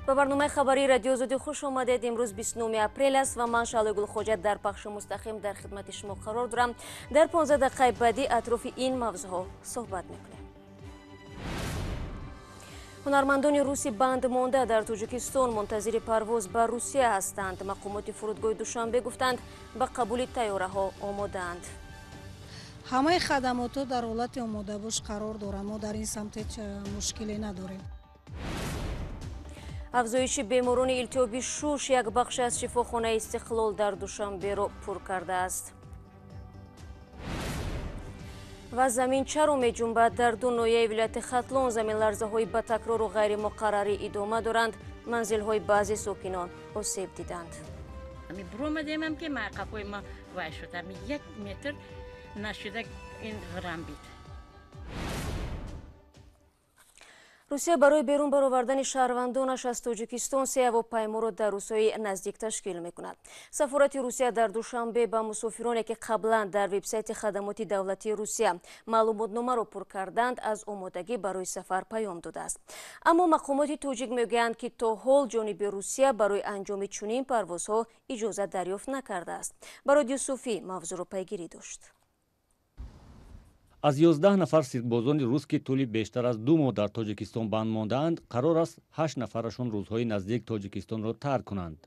Ба барномаи хабарии Радиои Озодӣ хуш омадед. Имрӯз 29 апрел аст ва ман Шаҳлои Гулхоҷа дар пахши мустақим дар хидмати шумо қарор дорам. Дар 15 дақиқаи баъдӣ атрофи ин мавзӯъҳо суҳбат мекунем. Ҳунармандони руси банд монда дар Тоҷикистон мунтазири парвоз ба Русия ҳастанд. Мақомоти фурудгоҳи Душанбе гуфтанд, ба қабули тайёраҳо омодаанд. Ҳамаи хадамотҳо дар ҳолати омодабош қарор доранд. Мо дар ин самт ҳеҷ мушкиле надорем. Афзоиши беморони илтиҳоби шуш як бахш аз шифохонаи Истиқлол дар Душанберо пур кардааст. Ва замин чаро меҷунбад? Дар ду ноҳияи вилояти Хатлон заминларзаҳои ба такрору ғайримуқаррарӣ идома доранд. Манзилҳои баъзе сокинон осеб диданд. Буромадемам ки қафои ма вай шуд, як метр нашуда ин ғирам бид. Русия барои берун баровардани шаҳрвандонаш аз Тоҷикистон се ҳавопайморо дар рӯзҳои наздик ташкил мекунад. Сафорати Русия дар Душанбе ба мусофироне, ки қаблан дар вебсайти хадамоти давлатии Русия маълумотномаро пур карданд, аз омодагӣ барои сафар паём додааст. Аммо мақомоти тоҷик мегӯянд, ки то ҳол ҷониби Русия барои анҷоми чунин парвозҳо иҷозат дарёфт накардааст. Барод Юсуфӣ мавзӯъро пайгирӣ дошт. Аз 11 нафар сиркбозони рус, ки тӯли бештар аз 2 моҳ дар Тоҷикистон банд мондаанд, қарор аст 8 нафарашон рӯзҳои наздик Тоҷикистонро тарк кунанд.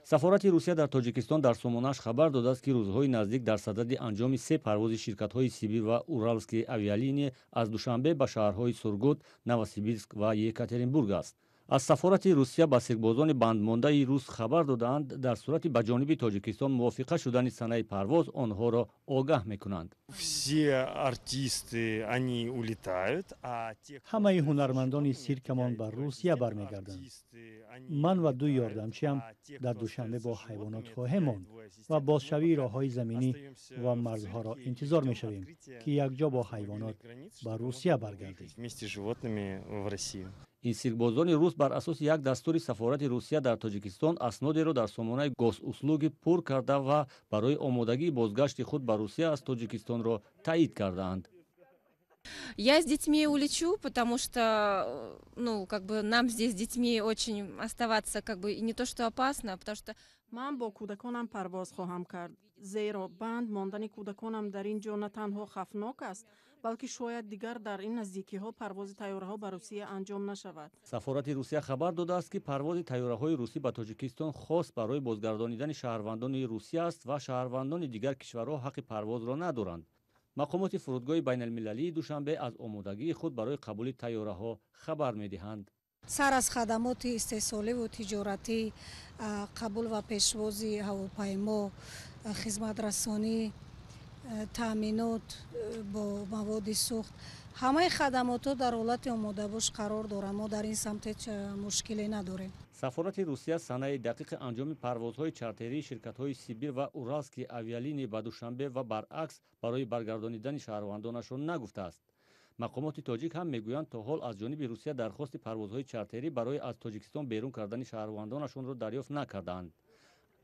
Сафорати Русия дар Тоҷикистон дар сомонааш хабар додааст, ки рӯзҳои наздик дар садади анҷоми се парвози ширкатҳои Сибир ва Уралские авиалинии аз Душанбе ба шаҳрҳои Сургут, Новосибирск ва Екатеринбург аст. Аз сафорати Русия ба сиркбозони бандмондаи рус хабар додаанд, дар сурати ба ҷониби Тоҷикистон мувофиқа шудани санаи парвоз онҳоро огаҳ мекунанд. Ҳамаи ҳунармандони сиркамон ба Русия бармегарданд. Ман ва ду ёрдамчиам дар Душанбе бо ҳайвонот хоҳем монд ва бозшавии роҳҳои заминӣ ва марзҳоро интизор мешавем, ки якҷо бо ҳайвонот ба Русия баргардем. Ин сиркбозони рус бар асоси як дастури сафорати Русия дар Тоҷикистон аснодеро дар сомонаи Госуслуги пур карда ва барои омодагии бозгашти худ ба Русия аз Тоҷикистонро таъид кардаанд. Я с детьми улечу, потому что, ну, как бы нам здесь с детьми очень оставаться, как бы, и не то что опасно, потому что... Ман бо кӯдаконам парвоз хоҳам кард, зеро банд мондани кӯдаконам дар ин ҷо на танҳо хавфнок аст, балки шояд дигар дар ин наздикиҳо парвози тайёраҳо ба Русия анҷом нашавад. Сафорати Русия хабар додааст, ки парвози тайёраҳои русӣ ба Тоҷикистон хос барои бозгардонидани шаҳрвандони Русия аст ва шаҳрвандони дигар кишварҳо ҳаққи парвозро надоранд. Мақомоти фурудгоҳи байналмилалии Душанбе аз омодагии худ барои қабули тайёраҳо хабар медиҳанд. Сар аз хадамоти истеҳсоливу тиҷоратӣ, қабул ва пешвози ҳавопаймо, хизматрасонӣ, таъминот бо маводи сӯхт, ҳамаи хадамотҳо дар ҳолати омодабош қарор доранд. Мо дар ин самт ҳеҷ мушкиле надорем. Сафорати Русия санаи дақиқи анҷоми парвозҳои чартерии ширкатҳои Сибир ва Уралские авиалинии ба Душанбе ва баръакс барои баргардонидани шаҳрвандонашро нагуфтааст. Мақомоти тоҷик ҳам мегӯянд, то ҳол аз ҷониби Русия дархости парвозҳои чартерӣ барои аз Тоҷикистон берун кардани шаҳрвандонашонро дарёфт накардаанд.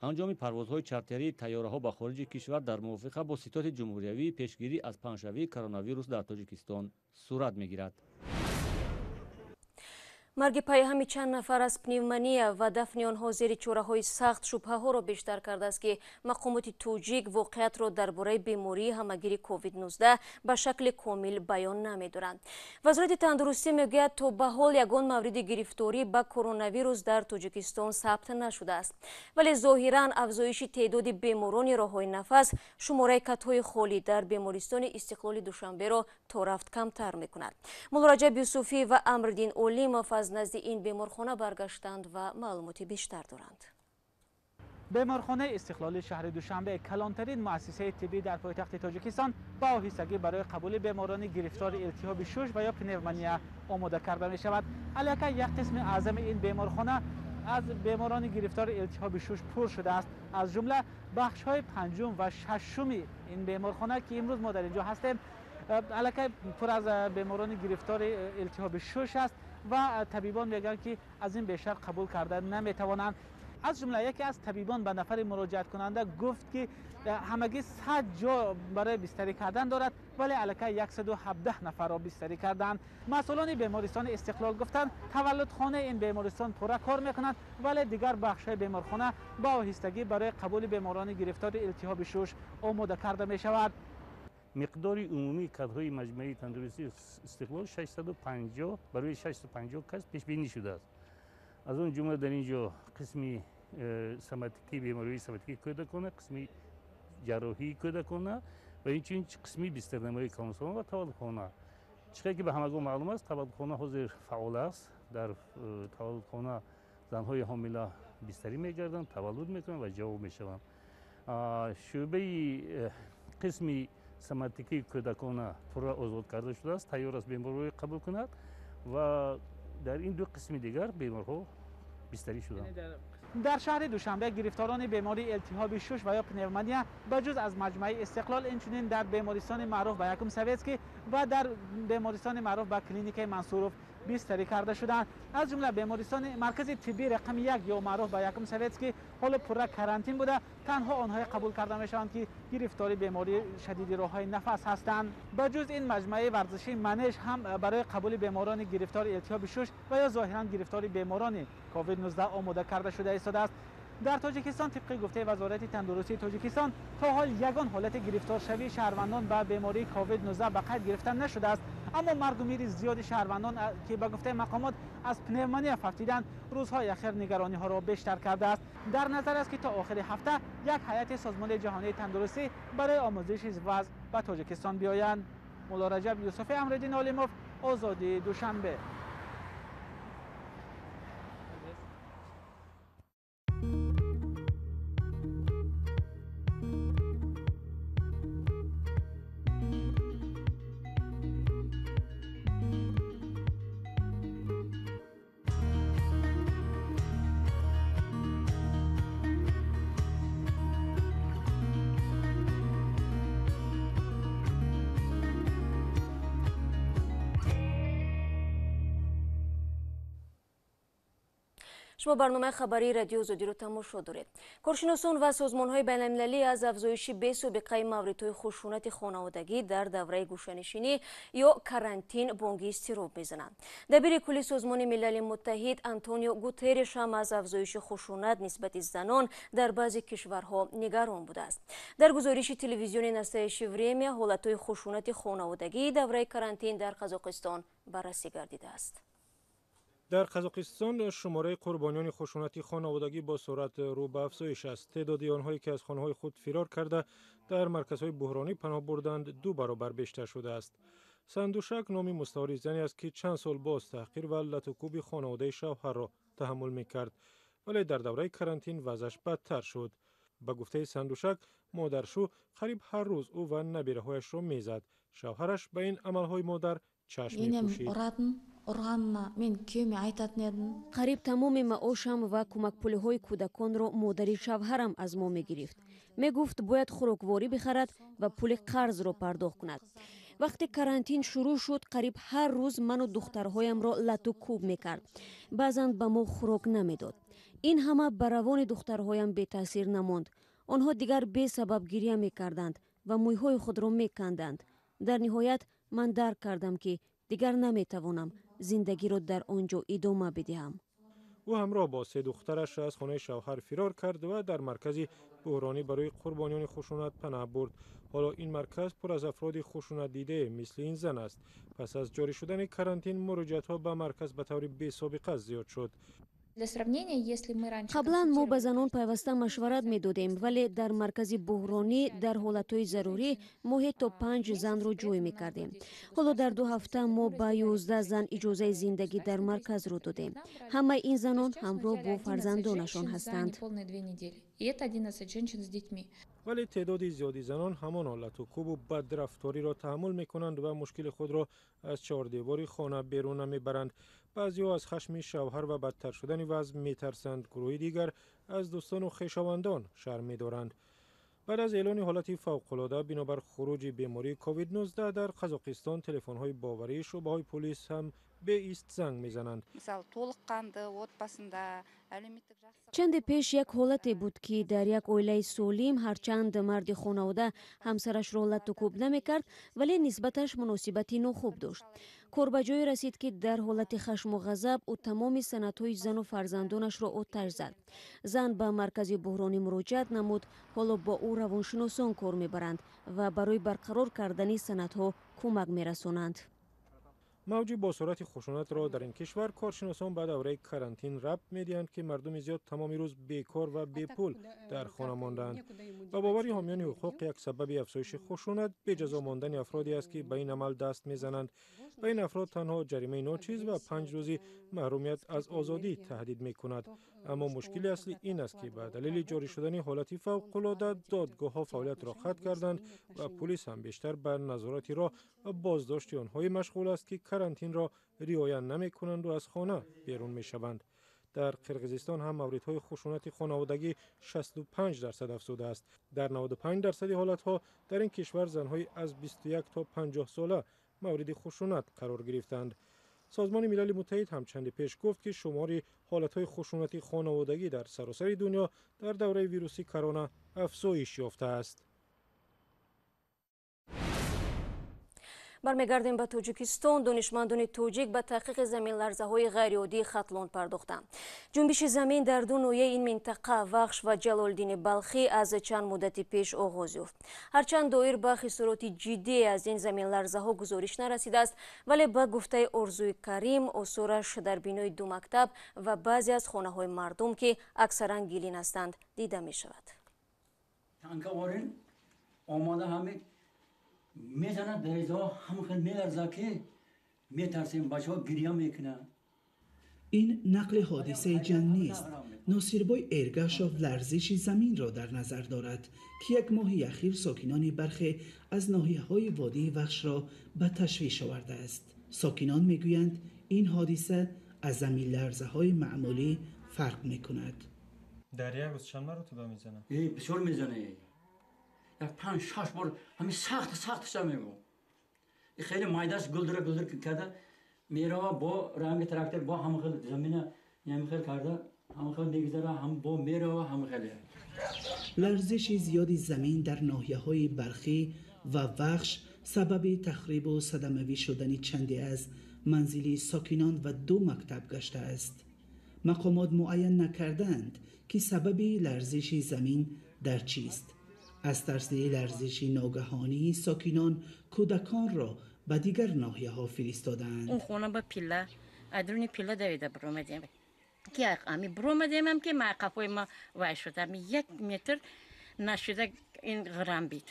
Анҷоми парвозҳои чартерии тайёраҳо ба хориҷи кишвар дар мувофиқа бо ситоди ҷумҳуриявии пешгирӣ аз паҳншавии коронавирус дар Тоҷикистон сурат мегирад. Марги пайҳами чанд нафар аз пневмония ва дафни онҳо зери чораҳои сахт шубҳаҳоро бештар кардааст, ки мақомоти тоҷик воқеатро дар бораи бемории ҳамагири COVID-19 ба шакли комил баён намедоранд. Вазорати тандурустӣ мегӯяд, то ба ҳол ягон мавриди гирифторӣ ба коронавирус дар Тоҷикистон сабт нашудааст. Вале зоҳиран афзоиши теъдоди беморони роҳҳои нафас шумораи катҳои холӣ дар бемористони Истиқлоли Душанберо то рафт камтар мекунад. Муллораҷаб Юсуфӣ ва Амриддин Олимов аз назди ин беморхона баргаштанд ва маълумоти бештар доранд. Беморхонаи Истиқлоли шаҳри Душанбе, калонтарин муассисаи тиббӣ дар пойтахти Тоҷикистон, ба оҳистагӣ барои қабули беморони гирифтори илтиҳоби шуш ва ё пневмония омода карда мешавад. Аллакай як қисми аъзами ин беморхона аз беморони гирифтори илтиҳоби шуш пур шудааст. Аз ҷумла бахшҳои панҷум ва шашуми ин беморхона, ки имрӯз мо дар ин ҷо ҳастем, аллакай пур аз беморони гирифтори илтиҳоби шуш аст ва табибон мегӯянд, ки аз ин бештар қабул карда наметавонанд. Аз ҷумла яке аз табибон ба нафари муроҷиаткунанда гуфт, ки ҳамагӣ 100 ҷо барои бистарӣ кардан дорад, вале аллакай 117 нафарро бистарӣ карданд. Масъулони бемористони Истиқлол гуфтанд, таваллудхонаи ин бемористон пурра кор мекунад, вале дигар бахшҳои беморхона ба оҳистагӣ барои қабули беморони гирифтори илтиҳоби шуш омода карда мешавад. Миқдори умумии кадрҳои маҷмӯаи тандурустии Истиқлол 650 барои 650 кас пешбинӣ шудааст. Аз он ҷумла дар ин ҷо қисми соматикии бемориҳои соматикии кӯдакона, қисми ҷарроҳии кӯдакона ва инчунин қисми бистарнамоии калонсолон ва таваллудхона. Чӣ қадр ки ба ҳамагон маълум аст, таваллудхона ҳозир фаъол аст. Дар таваллудхона занҳои ҳомила бистарӣ мегарданд, таваллуд мекунанд ва ҷавоб мешаванд. Шӯъбаи қисми соматикии кӯдакона пурра озод карда шудааст, тайёр аст беморҳоро қабул кунад ва дар ин ду қисми дигар беморҳо бистарӣ шуданд. Дар шаҳри Душанбе гирифторони бемории илтиҳоби шуш ва ё пневмония ба ҷуз аз маҷмӯаи Истиқлол инчунин дар бемористони маъруф ба Якум Советский ва дар бемористони маъруф ба клиникаи Мансуров бистарӣ карда шуданд. Аз ҷумла бемористони маркази тиббии рақами 1 ё маъруф ба Якум Советский ҳоло пурра карантин буда, танҳо онҳое қабул карда мешаванд, ки гирифтори бемории шадиди роҳҳои нафас ҳастанд. Ба ҷуз ин маҷмӯаи варзишии Манеж ҳам барои қабули беморони гирифтори илтиҳоби шуш ва ё зоҳиран гирифтори беморони ковид-19 омода карда шуда истодааст. Дар Тоҷикистон тибқи гуфтаи Вазорати тандурустии Тоҷикистон то ҳол ягон ҳолати гирифторшавии шаҳрвандон ба бемории ковид-19 ба қайд гирифта нашудааст, аммо маргу мири зиёди шаҳрвандон, ки ба гуфтаи мақомот аз пневмония фавтиданд, рӯзҳои ахир нигарониҳоро бештар кардааст. Дар назар аст, ки то охири ҳафта як ҳайати Созмони ҷаҳонии тандурустӣ барои омӯзиши вазъ ба Тоҷикистон биёянд. Мулло Раҷаб Юсуфи, Амриддин Олимов, Озодии, Душанбе. Шумо барномаи хабарии Радио Озодиро тамошо доред. Коршиносон ва созмонҳои байналмилалӣ аз афзоиши бесобиқаи мавридҳои хушунати хонаводагӣ дар давраи гӯшанишинӣ ё карантин бонги изтироб мезананд. Дабири кулли Созмони Милали Муттаҳид Антонио Гутерриш ҳам аз афзоиши хушунат нисбати занон дар баъзе кишварҳо нигарон будааст. Дар гузориши телевизиони Настоящее время ҳолатҳои хушунати хонаводагии давраи карантин дар Қазоқистон баррасӣ гардидааст. Дар Қазоқистон шумораи қурбониёни хушунати хонаводагӣ бо суръат рӯ ба афзоиш аст. Теъдоди онҳое, ки аз хонаҳои худ фирор карда дар марказҳои буҳронӣ паноҳ бурданд, 2 баробар бештар шудааст. Сандушак номи мустаори зане аст, ки чанд сол боз таҳқир ва латукӯби хонаводаи шавҳарро таҳаммул мекард, вале дар давраи карантин вазъаш бадтар шуд. Ба гуфтаи Сандушак, модаршу қариб ҳар рӯз ӯ ва набираҳояшро мезад. Шавҳараш ба ин амалҳои модар чашм мепӯшид. Қариб тамоми маошам ва кӯмакпулиҳои кӯдаконро модари шавҳарам аз мо мегирифт. Мегуфт, бояд хӯрокворӣ бихарад ва пули қарзро пардохт кунад. Вақте карантин шурӯъ шуд, қариб ҳар рӯз ману духтарҳоямро лату кӯб мекард. Баъзан ба мо хӯрок намедод. Ин ҳама ба равони духтарҳоям бетаъсир намонд. Онҳо дигар бесабаб гиря мекарданд ва мӯйҳои худро меканданд. Дар ниҳоят ман дарк кардам, ки дигар наметавонам зиндагиро дар он ҷо идома бидиҳам. Ӯ ҳамроҳ бо 3 духтараш аз хонаи шавҳар фирор кард ва дар маркази буҳронӣ барои қурбониёни хушунат паноҳ бурд. Ҳоло ин марказ пур аз афроди хушунатдидае мисли ин зан аст. Пас аз ҷорӣ шудани карантин муроҷиатҳо ба марказ ба таври бесобиқа зиёд шуд. Қаблан мо ба занон пайваста машварат медодем, вале дар маркази буҳронӣ дар ҳолатҳои зарурӣ моҳе то 5 занро ҷой мекардем. Ҳоло дар 2 ҳафта мо ба 11 зан иҷозаи зиндагӣ дар марказро додем. Ҳамаи ин занон ҳамроҳ бо фарзандонашон ҳастанд. Вале теъдоди зиёди занон ҳамон латукӯбу бадрафториро таҳаммул мекунанд ва мушкили худро аз чордевори хона берун намебаранд. Баъзеҳо аз хашми шавҳар ва бадтар шудани вазъ метарсанд, гурӯҳи дигар аз дӯстону хешовандон шарм медоранд. Баъд аз эълони ҳолати фавқулода бинобар хуруҷи бемории ковид-19 дар Қазоқистон телефонҳои боварии шӯъбаҳои пулис ҳам Беист занг мезананд. Чанде пеш як ҳолате буд, ки дар як оилаи солим ҳарчанд марди хонавода ҳамсарашро латту кӯб намекард, вале нисбаташ муносибати нохуб дошт. Кор ба ҷое расид, ки дар ҳолати хашму ғазаб ӯ тамоми санадҳои зану фарзандонашро оташ зад. Зан ба маркази буҳронӣ муроҷиат намуд. Ҳоло бо ӯ равоншиносон кор мебаранд ва барои барқарор кардани санадҳо кӯмак мерасонанд. Мавҷи бо суръати хушунатро дар ин кишвар коршиносон ба давраи карантин рабт медиҳанд, ки мардуми зиёд тамоми рӯз бекор ва бепул дар хона мондаанд. Ба бовари ҳомиёни ҳуқуқ, як сабаби афзоиши хушунат беҷазо мондани афроде аст, ки ба ин амал даст мезананд. Ба ин афрод танҳо ҷаримаи ночиз ва 5 рӯзи маҳрумият аз озодӣ таҳдид мекунад. Аммо мушкили аслӣ ин аст, ки ба далели ҷорӣ шудани ҳолати фавқулода додгоҳҳо фаъолиятро қатъ карданд ва пулис ҳам бештар ба назорати роҳ ва боздошти онҳое машғул аст, ки карантинро риоя намекунанду аз хона берун мешаванд. Дар Қирғизистон ҳам мавридҳои хушунати хонаводагӣ 65% афзудааст. Дар 95% ҳолатҳо дар ин кишвар занҳои аз 21 то 50 сола мавриди хушунат қарор гирифтанд. Созмони Милали Муттаҳид ҳам чанде пеш гуфт, ки шумори ҳолатҳои хушунати хонаводагӣ дар саросари дунё дар давраи вируси корона афзоиш ёфтааст. Бармегардем ба Тоҷикистон. Донишмандони тоҷик ба таҳқиқи заминларзаҳои ғайриоддии Хатлон пардохтанд. Ҷунбиши замин дар ду ноҳияи ин минтақа, Вахш ва Ҷалолиддини Балхӣ, аз чанд муддати пеш оғоз ёфт. Ҳарчанд доир ба хисороти ҷиддӣ аз ин заминларзаҳо гузориш нарасидааст, вале ба гуфтаи Орзуи Карим, осораш дар бинои ду мактаб ва баъзе аз хонаҳои мардум, ки аксаран гилин ҳастанд, дида мешавад. Мезанад дарезаҳо ҳам хел меларза, ки метарсем, бачаҳо гиря мекунанд. Ин нақли ҳодисаи ҷанг нест. Носирбой Эргашов ларзиши заминро дар назар дорад, ки як моҳи ахир сокинони бархе аз ноҳияҳои водии Вахшро ба ташвиш овардааст. Сокинон мегӯянд, ин ҳодиса аз заминларзаҳои маъмулӣ фарқ мекунад. Дар як рӯз чанд маротиба мезанад? Бисёр мезанад. Як 5-6 бор ҳамин сахт сахтша мегӯ. Хеле майдаш гулдура гулдур карда мерава, бо ранги трактор бо ҳама хел замина ҳама хел карда, ҳама хел мегузара, ҳам бо мерава, ҳама хел. Ларзиши зиёди замин дар ноҳияҳои Балхӣ ва Вахш сабаби тахрибу садамавӣ шудани чанде аз манзили сокинон ва ду мактаб гаштааст. Мақомот муайян накардаанд, ки сабаби ларзиши замин дар чист. Аз тарси ларзиши ногаҳонии сокинон кӯдаконро ба дигар ноҳияҳо фиристодаанд. Он хона ба пилла, адруни пилла давида биромадем. Ки ами биромадемам, ки қафои ма вай шуд, ами 1 метр нашуда ин ғирам бид.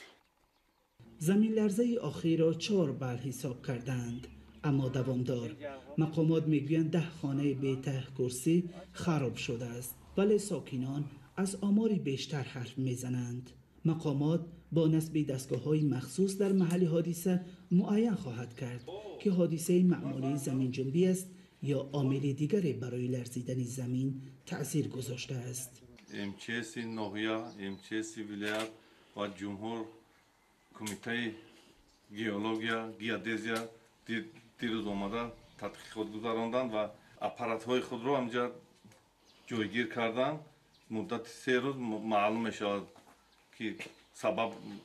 Заминларзаи охирро 4 бал ҳисоб кардаанд, аммо давомдор. Мақомот мегӯянд, 10 хонаи бетаҳкурсӣ хароб шудааст, вале сокинон аз омори бештар ҳарф мезананд. Мақомот бо насби дастгоҳҳои махсус дар маҳалли ҳодиса муайян хоҳад кард, ки ҳодисаи маъмулии заминҷунбӣ аст ё омили дигаре барои ларзидани замин таъсир гузоштааст. МЧСи ноҳия, МЧСи вилоят ва ҷумҳур, кумитаи геология, геодезия дирӯз омада тадқиқот гузаронданд ва аппаратҳои худро ҳамҷа ҷойгир карданд. Муддати 3 рӯз маълум мешавад, ки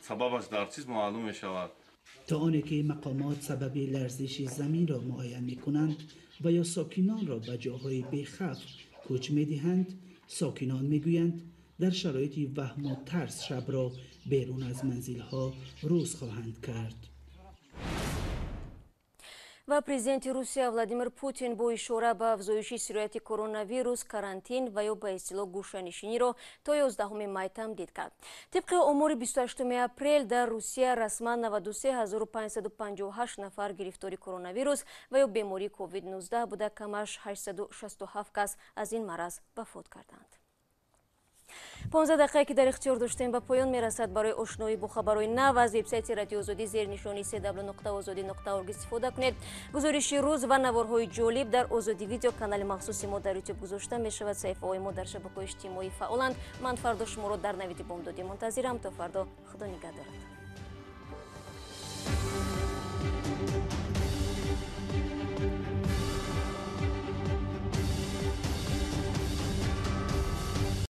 сабабаш дар чиз маълум мешавад. То оне ки мақомот сабаби ларзиши заминро муайян мекунанд ва ё сокинонро ба ҷоҳои бехавф кӯч медиҳанд, сокинон мегӯянд, дар шароити ваҳму тарс шабро берун аз манзилҳо рӯз хоҳанд кард. Ва президенти Русия Владимир Путин бо ишора ба афзоиши сирояти коронавирус, карантин ва ё ба истилоҳ гӯшанишиниро то 11 май тамдид кард. Тибқи омори 28 апрел дар Русия расман 93558 нафар гирифтори коронавирус ва ё бемории COVID-19 буда, камаш 867 кас аз ин мараз вафот карданд. 15 дақиқае ки дар ихтиёр доштем ба поён мерасад. Барои ошноӣ бо хабарҳои нав аз вебсайти Радиои Озодӣ зери нишони cw.ozodi.org истифода кунед. Гузориши рӯз ва наворҳои ҷолиб дар Озодӣ видео канали махсуси мо дар ютуб гузошта мешавад. Саҳифаҳои мо дар шабакаҳои иҷтимоӣ фаъоланд. Ман фардо шуморо дар навиди бомдодӣ мунтазирам. То фардо, Худо нигаҳдорад.